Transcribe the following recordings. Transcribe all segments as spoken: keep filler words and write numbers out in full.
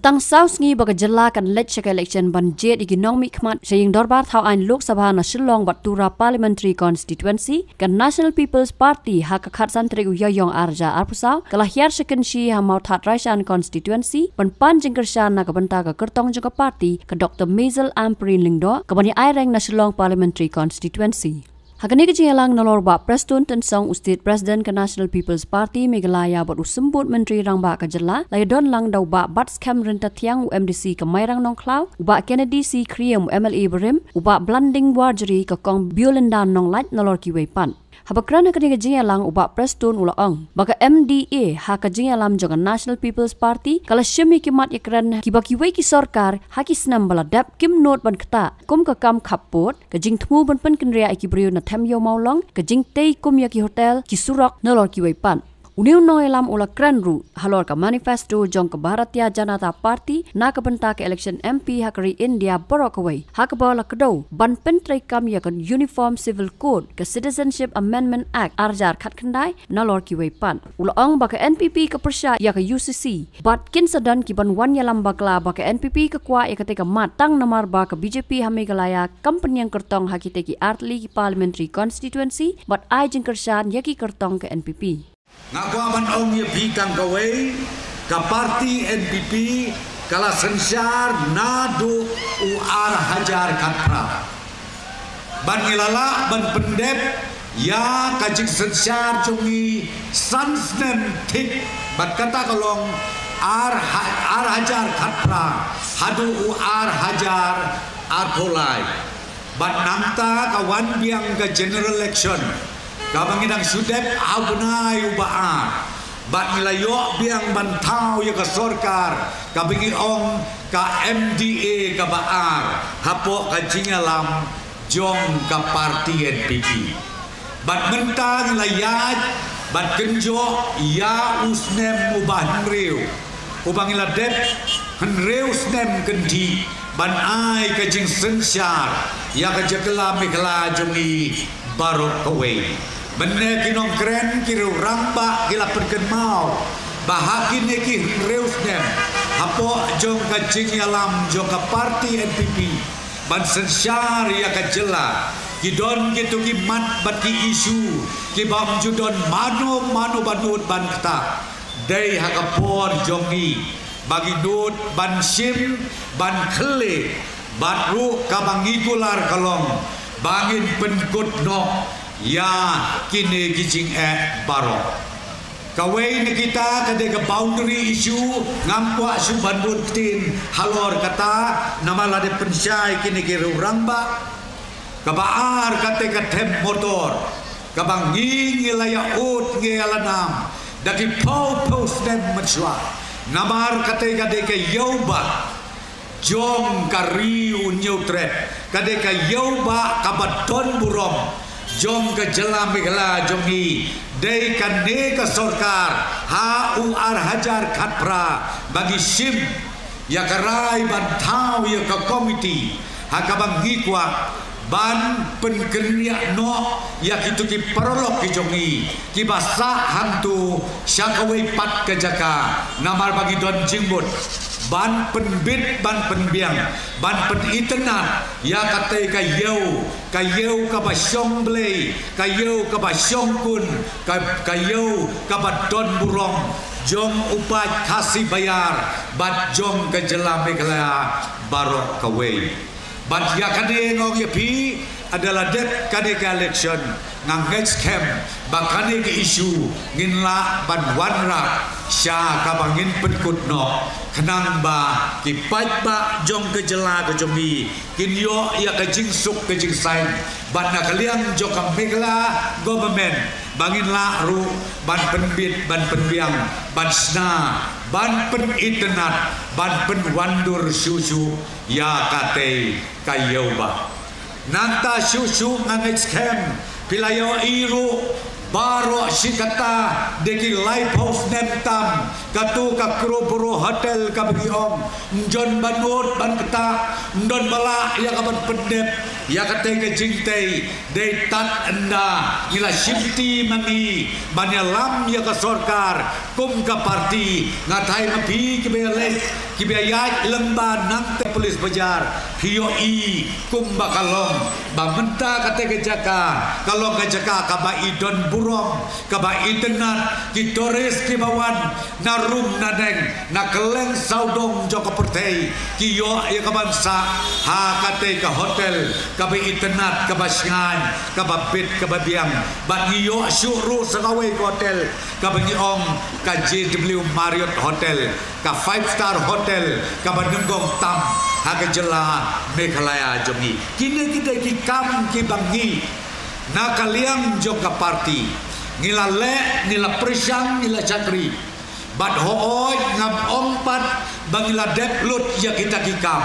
Tang saw sngi ba ka jylla kan leit sha ka election ban jied ïa ki nongmihkhmat sha ïing dorbar thaw aiñ Lok Sabha na Shillong bad Tura Parliamentary Constituency, ka National People's Party ha ka khatsan tarik u Ïaïong arhajar arphew saw ka la hiar sha Kynshi ha Mawthadraishan Constituency ban pan jingkyrshan na ka bynta ka kyrtong jong ka party, ka Doctor Maisel Ampareen Lyngdoh, ka ban ïa aireng na Shillong Parliamentary Constituency. Ha kane ka jingïalang nalor u Bah Prestone Tynsong, u State President ka National People's Party Meghalaya bad u Symbud Myntri Rangbah ka jylla, la ïadon lang da u Bah Batskhem Ryntathiang, u M D C ka Mairang Nongkhlaw, u Bah Kennedy C Khyriem, u M L A barim, u Bah Blanding Warjri, ka Kong Belinda Nonglait, nalor kiwei pat. Haba kren ha kane ka jingïalang, u Bah Prestone u la ong ba ka N P P ha ka jingïalam jong ka National People's Party ka la shim ïa ki mat ïakren kiba kiwei ki sorkar ha ki snem ba la dep kim nud ban ktah, kum ka kam khappud, ka jingthmu ban pynkynriah ïa ki briew na Them Ïew Mawlong, ka jingtei kum ïa ki hotel, ki surok, nalor kiwei pat. Une u nongïalam u la kren ruh halor ka manifesto jong ka Bharatiya Janata Party na ka bynta ka election M P ha ka ri India baroh kawei, ha kaba la kdew ban pyntreikam ïa ka Uniform Civil Code, ka Citizenship Amendment Act arhajar khatkhyndai, nalor kiwei pat. U la ong ba ka N P P ka pyrshah ïa ka U C C bad kin sa don ki ban wan ïalam bakla ba ka N P P ka kwah ïa kata ka mat tang namar ba ka B J P ha Meghalaya kam pynïeng kyrtong ha kita ki artylli ki parliamentary constituency bad ai jingkyrshan ïa ki kyrtong ka N P P. Nga kwah ban ong ïa phi tang kawei, ka party N P P ka la synshar naduh u arhajar khatphra. Bad ngi la lah ban pyndep ïa ka jingsynshar jong ngi san snem thik, bad kata ka long ar ha-, arhajar khatphra haduh u arhajar arphew lai. Bad nangta ka wan biang ka general election, kaba ngi dang shu dep ha u bnai uba ar. Bad ngi la ïoh biang ban thaw ïa ka sorkar kaba ngi ong ka M D A kaba ar hapoh ka jingïalam jong ka party N P P. Bad mynta ngi la ïaid bad kynjoh ïa u snem uba hynriew, uba ngi la dep hynriew snem kynthih ban ai ka jingsynshar ïa ka jylla Meghalaya jong ngi baroh kawei. Mynne ki nongkren, ki rangbah ki la pynkynmaw ba ha kine ki hynriew snem hapoh jong ka jingïalam jong ka party N P P ban synshar ïa ka jylla, ki don kito ki mat bad ki issue kiba ym ju don mano mano ba nud ban ktah. Dei ha ka por jong ngi ba ngi nud ban shim, ban khylleh, bad ruh kaba ngi kular ka long ba ngin pynkut noh ïa kine ki jingeh baroh. Kawei na kita ka dei ka boundary issue, ngam kwah shuh ban bun ktien halor kata, namar la dep pynshai kine ki rangbah. Kaba ar kata ka them motor, kaba ngi ngi la ïa ud ngi ïa la nam da ki phew phew snem mynshuwa. Namar kata ka dei ka ïewbah jong ka Ri u Hynñiewtrep, ka dei ka ïewbah kaba don burom jong ka jylla Meghalaya jong ngi. Dei kane ka sorkar ha u arhajar khatphra ba ngi shim ïa ka rai ban thaw ïa ka komiti ha kaba ngi kwah ban pynkynriah noh ïa kito ki paralok ki jong ngi kiba sah hangto sha kawei pat ka jaka, namar ba ngi don jingmut ban pynbit, ban pynbiang, ban pynitynnad ïa katei ka ïew, ka ïew kaba shong Blei, ka ïew kaba shong Khun, ka, ka ïew kaba don burom jong u paid Khasi Baïar bad jong ka jylla Meghalaya baroh kawei. Bad ïa kane nga ong ïa phi, haba la dep kane ka election, nga ngeit skhem ba kane ka issue ngin lah ban wanrah sha kaba ngin pynkut noh, khnang ba ki paidbah jong ka jylla ka jong ngi kin ïoh ïa ka jingsuk ka jingsaiñ, bad na ka liang jong ka Meghalaya government ba ngin lah ruh ban pynbit, ban pynbiang, ban shna, ban pynitynnad, ban pynwandur shuh shuh ïa katei ka ïewbah. Nangta shuh shuh nga ngeit skhem phi la ïohi ruh baroh shi katta, da ki laiphew snem tam, kato ka Crowborough Hotel kaba ngi ong, ym don ba nud ban ktah, ym don ba lah ïa ka ban pyndep ïa katei ka jingtei. Dei tad ynda ngi la shimti ma ngi ban ïalam ïa ka sorkar kum ka party. Nga thait ma phi kiba ïaleit Kiba ïaid lyngba nangta police bajar, phi ïohi kumba ka long ba mynta kata ka jaka ka long ka jaka kaba i don burom, kaba itynnad. Ki tourist kiba wan na rum na neng, na kylleng sawdong jong ka pyrthei, ki ïoh ïa ka ban sah ha kata ka hotel kaba itynnad, kaba shngaiñ, kaba bit, kaba biang. Bad ngi ïoh shuh ruh sa kawei ka hotel kaba ngi ong ka J W Marriott Hotel, ka five star hotel kaba nyngkong tam ha ka jylla Meghalaya jong ngi. Kine kita ki kam kiba ngi na ka liang jong ka party ngi la leh, ngi la pyrshang, ngi la shakri. Bad hooid, ngam ong pat ba ngi la dep lut ïa kita ki kam.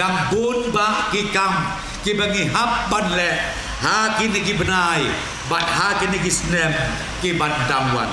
Dang bun bah ki kam kiba ngi hap ban leh ha kine ki bnai bad ha kine ki snem kiban dang wan.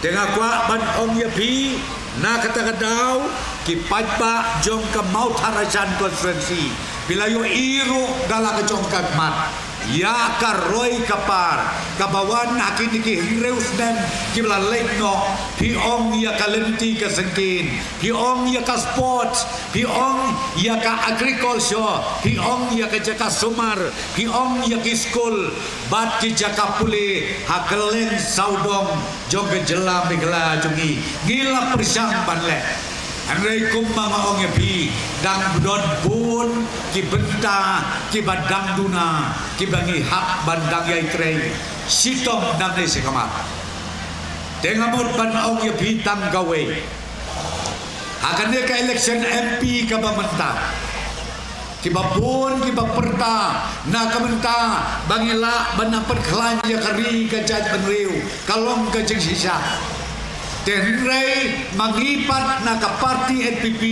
Te nga kwah ban ong ïa phi, na kata ka daw, ki paidbah jong ka Mawthadraishan constituency, phi la ïohi ruh da la ka jong ka khmat ïa ka roi ka par kaba wan ha kine ki hynriew snem kiba la leit noh. Phi ong ïa ka lynti ka syngkien, phi ong ïa ka sports, phi ong ïa ka agriculture, phi ong ïa ka jaka sumar, phi ong ïa ki skul bad ki jaka pule ha kylleng sawdong jong ka jylla Meghalaya jong ngi, ngi la pyrshang ban leh. Hynrei kumba nga ong ïa phi, dang don bun ki bynta kiba dang duna kiba ngi hap ban dang ïai trei shitom nangne shakhmat. Te nga mut ban ong ïa phi tang kawei. Ha kane ka election M P kaba mynta, kiba bun kiba pyrta na ka bynta ba ngi lah ban pynkhlan ïa ka ri ka jaitbynriew, ka long ka jingshisha. Te hynrei ma ngi pat na ka party N P P,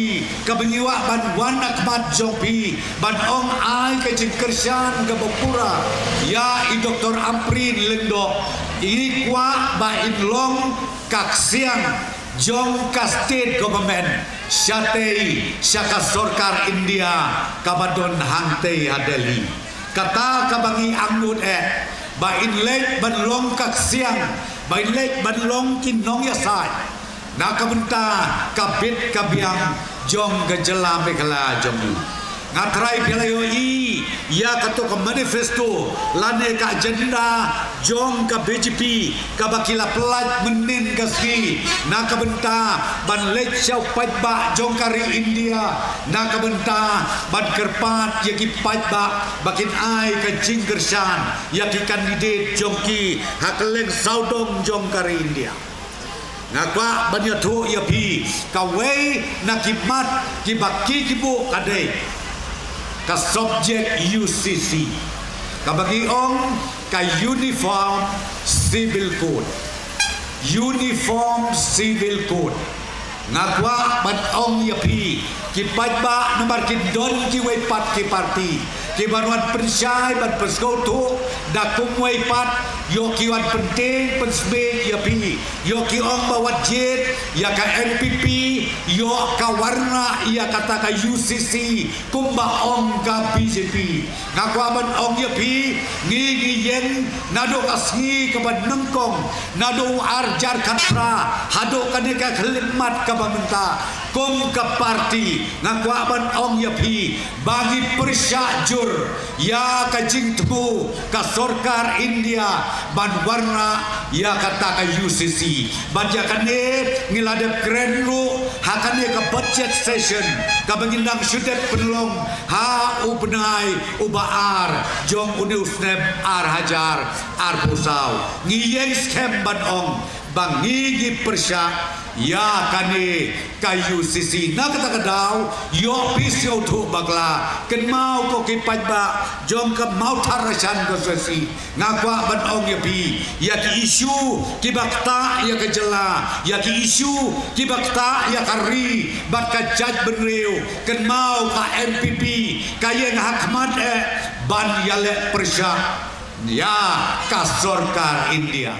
kaba ngi kwah ban wan ha khmat jong phi ban ong ai ka jingkyrshan kaba pura ïa i Doctor Ampareen Lyngdoh, ngi kwah ba in long ka ksiang jong ka state government shatei sha ka sorkar India kaba don hangtei ha Delhi. Kata kaba ngi angnud eh, ba in leit ban long ka ksiang, ba in leit ban long ki nongïasaid na ka bynta ka bit ka biang jong ka jylla Meghalaya jong ngi. Nga trai phi la ïohi ïa kato ka manifesto lane ka agenda jong ka B J P kaba ki la pyllait mynnin ka sngi na ka bynta ban leit sha u paidbah jong ka ri India, na ka bynta ban kyrpad ïa ki paidbah ba kin ai ka jingkyrshan ïa ki candidate jong ki ha kylleng sawdong jong ka ri India. Nga kwah ban ïathuh ïa phi, kawei na ki mat kiba ki ki buh ka dei ka subject U C C, kaba ki ong ka Uniform Civil Code. Uniform Civil Code. Nga kwah ban ong ïa phi, ki paidbah, namar ki don kiwei pat ki party kiban wan pynshai ban pynsngewthuh da kumwei pat, ïoh ki wan pyntieng pynsmit ïa phi, ïoh ki ong ba wat jied ïa ka N P P, ïoh ka wanrah ïa kata ka U C C kumba ong ka B J P. Nga kwah ban ong ïa phi, ngi ngi ïeng naduh ka sngi kaba nyngkong, naduh u arhajar khatphra haduh kane ka khyllipmat kaba mynta, kum ka party nga kwah ban ong ïa phi ba ngi pyrshah jur ïa ka jingthmu ka sorkar India ban wanrah ïa kata ka U C C. Bad ïa kane ngi la dep kren ruh ha kane ka budget session kaba ngin dang shu dep pynlong ha u bnai uba ar jong une u snem arhajar arphew saw. Ngi ïeng skhem ban ong ba ngi ngi pyrshah ïa kane ka U C C. Na kata ka daw, ïoh phi sngewthuh bakla, kynmaw ko ki paidbah jong ka Mawthadraishan constituency. Nga kwah ban ong ïa phi, ïa ki issue kiba ktah ïa ka jylla, ïa ki issue kiba ktah ïa ka ri bad ka jaitbynriew, kynmaw ka N P P ka ïeng ha khmat eh ban ïaleh pyrshah ïa ka sorkar India.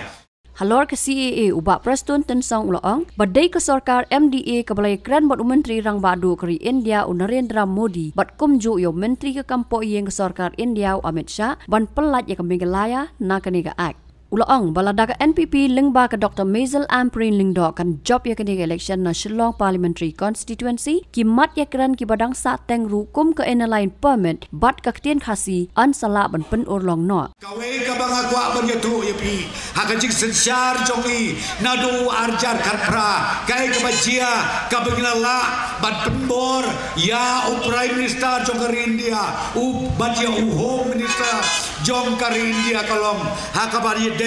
Halor ka C A A, u Bah Prestone Tynsong u la ong ba dei ka sorkar M D A kaba la ïakren bad u Myntri Rangbah Duh ka ri India u Narendra Modi bad kumjuh ïa u Myntri ka kam pohïing ka sorkar India u Amit Shah ban pyllait ïa ka Meghalaya na kane ka Act. U la ong ba lada ka N P P lyngba ka Dr Maisel Ampareen Lyngdoh kan jop ïa kane ka election na Shillong Parliamentary Constituency, ki mat ïakren kiba dang sah teng ruh kum ka Inner Line Permit bad ka ktien Khasi yn sa lah ban pynurlong noh. Kawei kaba nga kwah ban ïathuh ïa phi ha ka jingsynshar jong ngi naduh u arhajar khatphra, kaei kaba jia, kaba ngi la lah ban pynbor ïa u Prime Minister jong ka ri India, u bad ïa u Home Minister jong ka ri India ka long ha kaba ïadei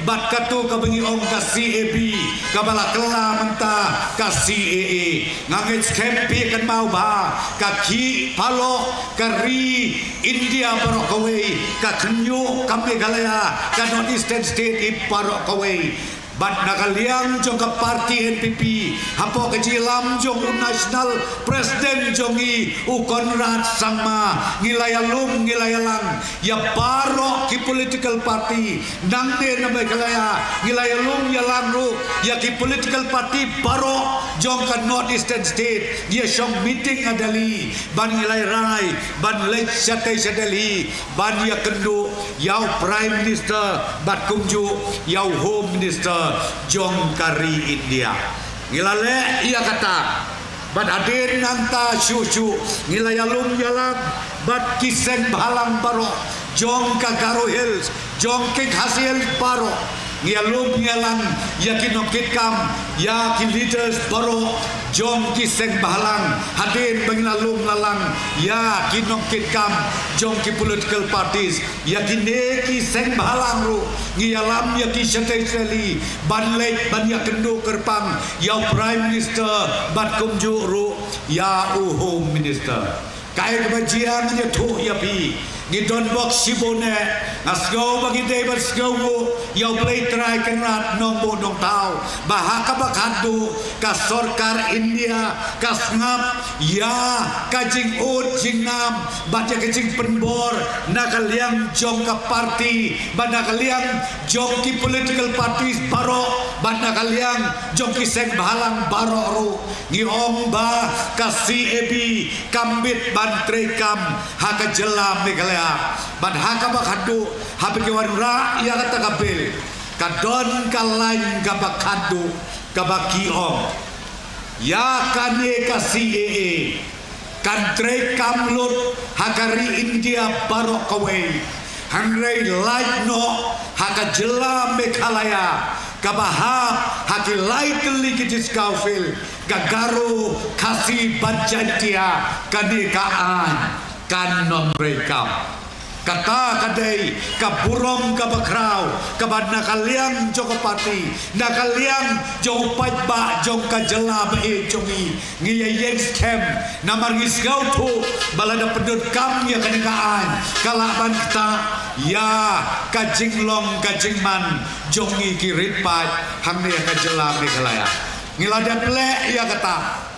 bad kato kaba ngi ong ka C A B, kaba la kylla mynta ka C A A. Nga ngeit skhem phi kynmaw ba ka khih paralok ka ri India baroh kawei, ka khynñiuh ka Meghalaya, ka North Eastern State i baroh kawei. Bad na ka liang jong ka party N P P, hapoh ka jingïalam jong u National President jong ngi, u Conrad Sangma, ngi la ïalum, ngi la ïalang ïa baroh ki political party nangne na Meghalaya, ngi la ïalum ïalang ruh ïa ki political party baroh jong ka North Eastern State, ïa shong meeting ha Delhi, ban ngi la rai ban leit shatei sha Delhi ban ïakynduh ïa u Prime Minister bad kumjuh ïa u Home Minister jong ka ri India. Ngi la leh ïa kata bad hadien nangta shuh shuh ngi la ïalum ïalang bad ki seng bhalang baroh jong ka Garo Hills, jong ki Khasi Hills baroh. Ngi ïalum ïalang ïa ki nongkitkam, ïa ki leaders baroh jong ki seng bhalang, hadien ba ngi la lum la lang ïa ki nongkitkam jong ki political parties, ïa kine ki seng bhalang ruh ngi ïalam ïa ki shatei sha Delhi ban leit ban ïakynduh kyrpang ïa u Prime Minister bad kumjuh ruh ïa u Home Minister. Kaei kaba jia ngan ïathuh ïa phi, ngi don bok shibun eh, nga sngew ba ngi dei ban sngewnguh ïa U Blei Trai Kynrad Nongbuh Nongthaw ba ha kaba khatduh ka sorkar India ka sngap ïa ka jingud jingnam bad ïa ka jingpynbor na ka liang jong ka party bad na ka liang jong ki political parties baroh bad na ka liang jong ki seng bhalang baroh ruh. Ngi ong ba ka C A B kam bit ban treikam ha ka jylla Meghalaya. Bad ha kaba khatduh, haba ki wanrah ïa kata ka bill, ka don ka lain kaba khatduh kaba ki ong, ïa kane ka C A A kan treikam lut ha ka ri India baroh kawei, hynrei lait noh ha ka jylla Meghalaya kaba hap ha ki lai tylli ki District Council, ka Garo, Khasi bad Jaintia, kane ka aiñ kan nym treikam. Kata ka dei ka burom kaba khraw kaba na ka liang jong ka party, na ka liang jong u paidbah jong ka jylla ba ïeit jong ngi, ngi ïa ïeng skhem. Namar ngi sngewthuh ba lada pyndonkam ïa kane ka aiñ, ka lah ban ktah ïa ka jinglong ka jingman jong ngi ki rit paid hangne ha ka jylla Meghalaya. Ngi la dep leh ïa kata.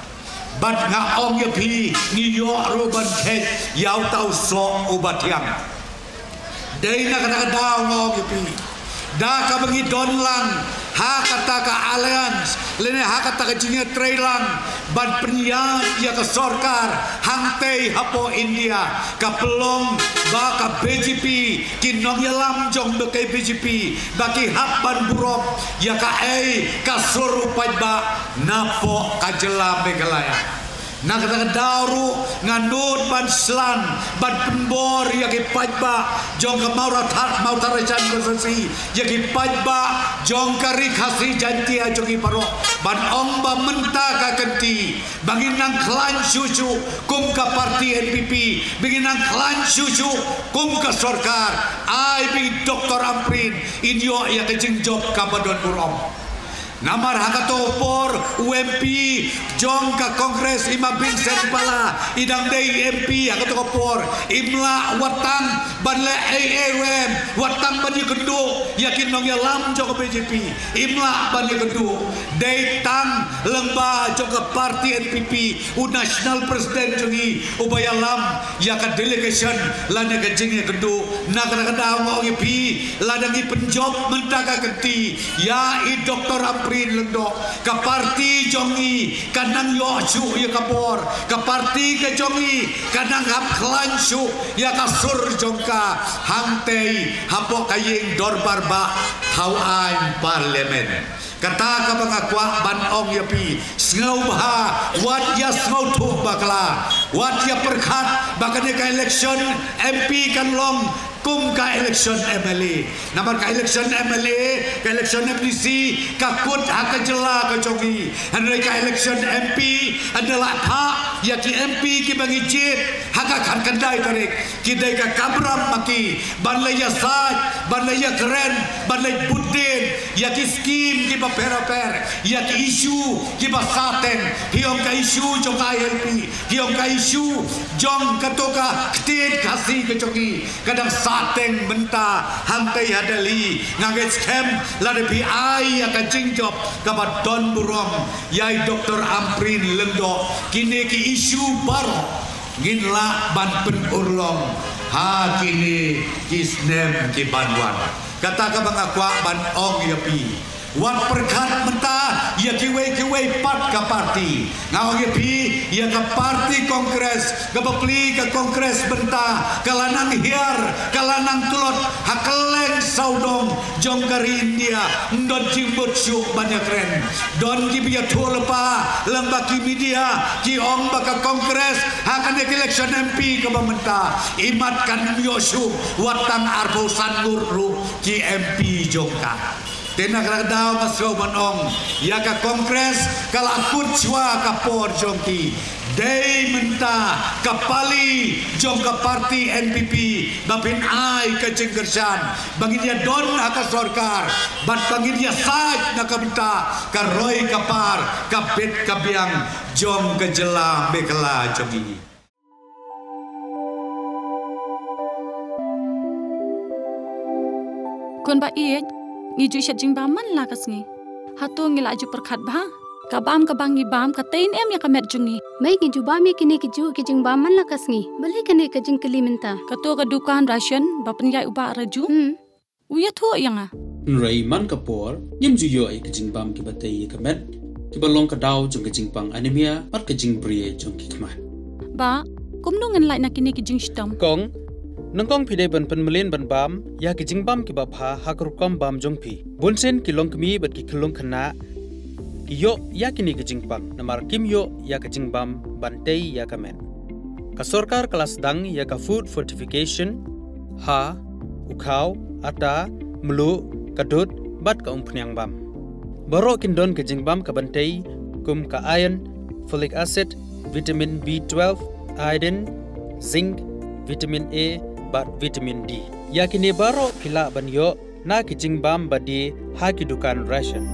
Bad nga ong ïa phi, ngi ïoh ruh ban khet ïa uta u soh uba thiang. Dei na kata ka daw nga ong ïa phi, da kaba ngi don lang ha kata ka alliance lane ha kata ka jingïatreilang ban pynïaid ïa ka sorkar hangtei hapoh India, ka pynlong ba ka B J P, ki nongïalam jong ka B J P ba ki hap ban burom ïa kaei ka sur u paidbah napoh ka jylla Meghalaya. Na kata ka daw ruh nga nud ban slan ban pynbor ïa ki paidbah jong ka Mawratha-, Mawthadraishan Constituency, ïa ki paidbah jong ka Ri Khasi Jaintia jong ngi baroh, ban ong ba mynta ka kynti ba ngin nang khlaiñ shuh shuh kum ka party N P P, ba ngin nang khlaiñ shuh shuh kum ka sorkar, ai ba i Doctor Ampareen in ïoh ïa ka jingjop kaba don burom. Namar ha kato ka por u M P jong ka Congress i ma Vincent Pala, i dang dei M P ha kato ka por, im lah wat tang ban leh ei ei ruh em, wat tang ban ïakynduh ïa ki nongïalam jong ka B J P, im lah ban ïakynduh. Dei tang lyngba jong ka party N P P, u National President jong ngi uba ïalam ïa ka delegation lane ka jingïakynduh. Na kata ka daw nga ong ïa phi, lada ngi pynjop mynta ka kynti ïa i Doctor Ampareen Lyngdoh, ka party jong ngi kan nang ïoh shuh ïa ka bor, ka party ka jong ngi kan nang hap khlaiñ shuh ïa ka sur jong ka hangtei hapoh ka ïing dorbar bah Hawaiian Parliament. Kata kaba nga kwah ban ong ïa phi, sngewbha wat ïa sngewthuh bakla, wat ïa pyrkhat ba kane ka election M P kan long kum ka election M L A. Namar ka election M L A, ka election M D C, ka kut ha ka jylla ka jong ngi. Hynrei ka election M P, hynrei la phah ïa ki M P kiba ngi jied ha ka khatkhyndai tarik. Ki dei ka kamram ma ki ban leit ïasaid, ban leit ïakren, ban leit bud dien ïa ki skim kiba pher bapher, ïa ki issue kiba sateng. Phi ong ka issue jong ka I L P, phi ong ka issue jong kato ka ktien Khasi ka jong ngi, ka dang sateng mynta hangtei ha Delhi. Nga ngeit skhem lada phi ai ïa ka jingjop kaba don burom ïa i Doctor Ampareen Lyngdoh, kine ki issue baroh ngin lah ban pynurlong ha kine ki snem ki ban wan. Kata kaba nga kwah ban ong ïa phi, wat pyrkhat mynta ïa kiwei kiwei pat ka parti. Nga ong ïa phi, ïa ka parti Congress, ka bapli ka Congress mynta ka la nang hiar, ka la nang tlot ha kylleng sawdong jong ka ri India. Ym don jingmut shuh ban ïakren. Don kiba ïathuh lypa lang ba ki media ki ong ba ka Congress ha kane ka election M P kaba mynta, imat kan ym ïoh shuh wat tang arphew san ngut ruh ki M P jong ka. Te na kata ka daw nga sngew ban ong ïa ka Congress, ka la kut shuwa ka por jong ki. Dei mynta ka pali jong ka parti N P P ba phin ai ka jingkyrshan ba ngin ïadon ha ka sorkar bad ba ngin ïasaid na ka bynta ka roi ka par, ka bit ka biang jong ka jylla Meghalaya jong ngi. Khun ba ïeit, ngi ju shet jingbam man la ka sngi. Hato ngi la ju pyrkhat bha? Ka bam kaba ngi bam ka tei ne em ïa ka met jong ngi? Mei, ngi ju bam ïa kine ki ju ki jingbam man la ka sngi. Balei kane ka jingkylli mynta? Kato ka dukan ration ba pynïaid u Bah Raju. Hmm. U ïathuh ïa nga. Hynrei man ka por ngim ju ïoh ïa ka jingbam kiba tei ïa ka met, kiba long ka daw jong ka jingpang anemia bad ka jingbri jong ki khmat. Bah, kumno ngan lait na kine ki jingshitom? Kong, nyngkong phi dei ban pynmlien ban bam ïa ki jingbam kiba bha ha ka rukom bam jong phi. Bunsien ki longkmie bad ki khyllung khynnah ki ïoh ïa kine ki jingpang namar kim ïoh ïa ka jingbam ban tei ïa ka met. Ka sorkar ka la sdang ïa ka food fortification ha u khaw, ata, mluh, ka dud bad ka umphniang bam. Baroh kin don ka jingbam ka ban tei kum ka iron, folic acid, vitamin B twelve, iodine, zinc, vitamin A bad vitamin D. Ïa kine baroh phi lah ban ïoh na ki jingbam ba die ha ki dukan ration.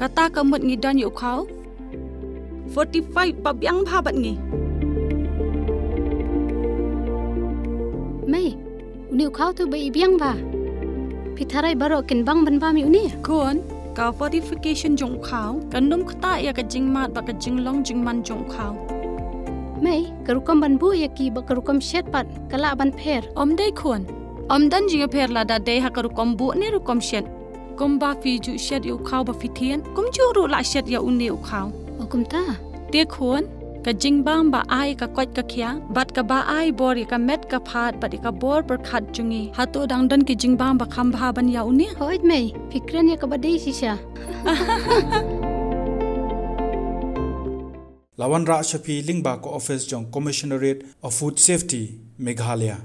Kata ka mut ngi don ïa u khaw fortified ba biang bha bad ngi. Mei, une u khaw tu ba i biang bha. Phi tharai baroh kin bang ban bam ïa une? Khun, ka fortification jong u khaw kan ym ktah ïa ka jingmad bad ka jinglong jingman jong u khaw. Mei, ka rukom ban buh ïa ki bad ka rukom shet pat ka lah ban pher? Ym dei khun. Ym don jingïapher lada dei ha ka rukom buh ne rukom shet. Kumba phi ju shet ïa u khaw ba phi thied, kumjuh ruh lah shet ïa une u khaw. O kumta? Te khun, ka jingbam ba ai ka koit ka khiah bad kaba ai bor ïa ka met ka phad bad ïa ka bor pyrkhat jong ngi, hato dang don ki jingbam ba kham bha ban ïa une? Hooid mei, phi kren ïa kaba dei shisha. La wanrah sha phi lyngba ka office jong Commissionerate of Food Safety, Meghalaya.